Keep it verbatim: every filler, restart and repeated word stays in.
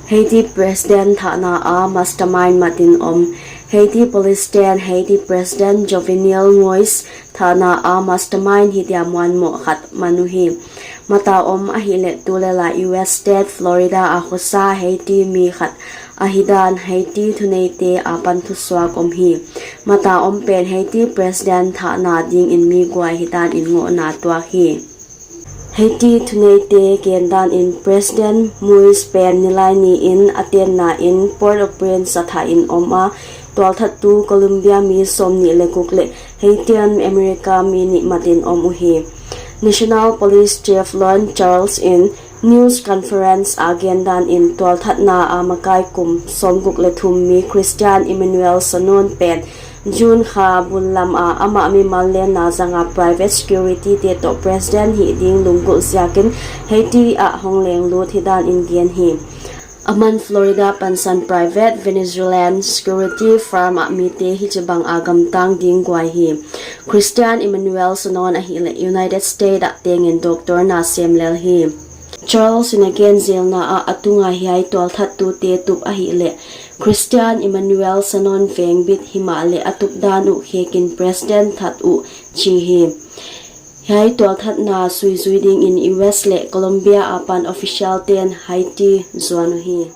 Haiti President thahna a mastermind mat in om. Haiti Police te'n Haiti President Jovenel Moïse thahna a mastermind hi dia muanmoh khat man uhi. Mat a om ahihleh tulel a U S state Florida a khosa Haiti mi khat ahidan Haiti thuneite apan thusuak om hi. Mat a om pen Haiti President thahna dingin mi guai hidan in ngohna tuak hi. Haiti thuneite gendan in President Moïse pen nilaini in a tenna in Port-au-Prince a thah in om a, tualthattu Colombia mi sawmnih leh guk leh Haitian America mi nih mat in om uhi. National Police Chief Lon Charles in news conference a gendan in tualthatna a makai kum sawmguk leh thum mi Christian Emmanuel Sanon pen June kha bul lam a amah mimal lenna zanga private security te toh President hih ding lunggulh ziakin Haiti ah hong lenglut hidan in gen hi. Aman Florida pansan private Venezuelan security firm ah mite hichibang a gamtang ding guai hi. Christian Emmanuel Sanon ahihleh United States ah tengin doctor na sem lel hi. Charles in a gen zelna ah a tunga hiai tualthattute tup ahihleh Christian Emmanuel Sanon vengbit himahleh a tupdan uh khekin President that uh chi hi. Hiai tualthatna suizui dingin U S leh Colombia apan official te'n Haiti zuan uhi.